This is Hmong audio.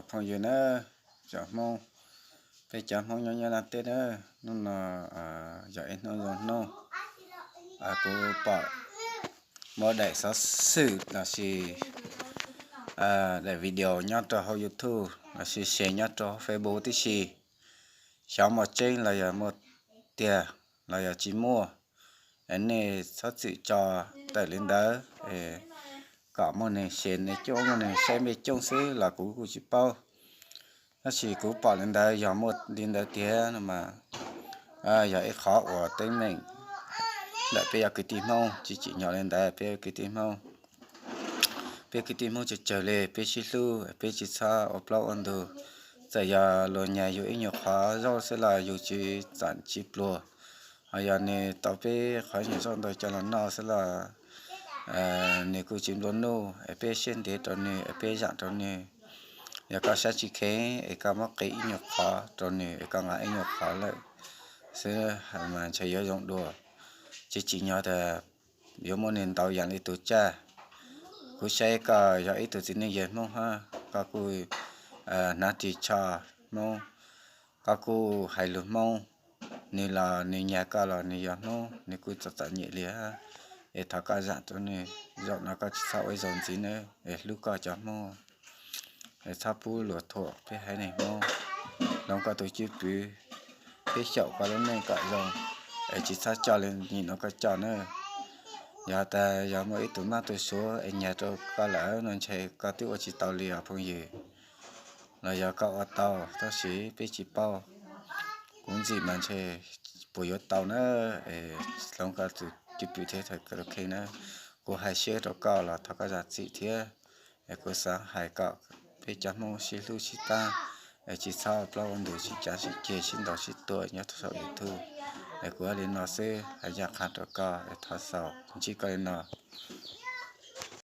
Phooj ywg na, cov Hmoob, peb cov Hmoob nyob nyob laj teb na, hnub no yog ib hnub zoo hnub, kuv pom muaj daim xov xwm lossis daim video nyob rau hauv YouTube lossis share nyob rau hauv Facebook tib si. Xyov muaj tseeb los yog muaj tiag los yog tsis muaj, nej txhob txwm tso tawm li ntawd, kom muaj neeg share nej coob, muaj neeg saib nej coob xwb los kuv kuj tsis paub. Tab sis kuv pom li ntawd, yog muaj li ntawd tiag no mas yog ib qhov uas teeb meem ntawm peb cov kwv tij Hmoob. Tsis tsim nyog li ntawd, peb kwv tij Hmoob, peb kwv tij Hmoob tsawg tsawg li peb sib hlub, peb tsis txhob ua plaub ua ntug. Txawm yog luag nyiag yus ib nyuag qhov zaub xwb los yus tsis txam tsis pluag. Ho yog nws tau peb qhov nyuag zaub ntau coj los noj xwb los nws kuj tsis nplua nuj, es peb siab ntev rau nws, es peb zam rau nws. Yog koj saib tsis kheev es koj muab qiv ib nyuag qhov rau nws, es koj nqa ib nyuag qhov lawm xwb mas ntshe yuav zoo dua. Tsis tsim nyog tias yuav muab nws ntaus yeem li tus tsaj. Kuv saib koj yog ib tug txiv neej yawg Hmoob hab, koj kuj hnav ris tsho Hmoob, koj kuj hais lus Hmoob. Nws los nws nyiag koj los nws yog Hmoob, nws kuj txom txom nyem li hab. Es thov koj zam rau nws, zaum no koj tsis txhob ua ib zaug ntxiv nawb, es hlub koj cov Hmoob, es txhob pub luag thuam peb haiv neeg Hmoob. Hloov koj tus cwj pwm, peb xyaum koj lub neej kom zoo, es tsis txhob coj li nim no koj coj nawb. Yog tas yog muaj ib tug mab tug suav es nyiag rau koj lawm no ntshe koj twb ua tsis tau li os phooj ywg. Los yog koj ua tau tab sis peb tsis paub. Kuv ntxim mas ntshe puas yuav tau na, es hloov koj tus cwj pwm thiab thaum kawg na. Kuv hais siab rau koj los thov koj zam txim thiab. Es kuv xav hais kom peb cov Hmoob sib hlub sib tab, es tsis txhob plaub ua ntug sib cav sib ceg sib ntaus sib tua nyob saum YouTube. Es kuv hais li no xwb, hais ncaj qha rau koj, es thov xaus ntsib koj li no.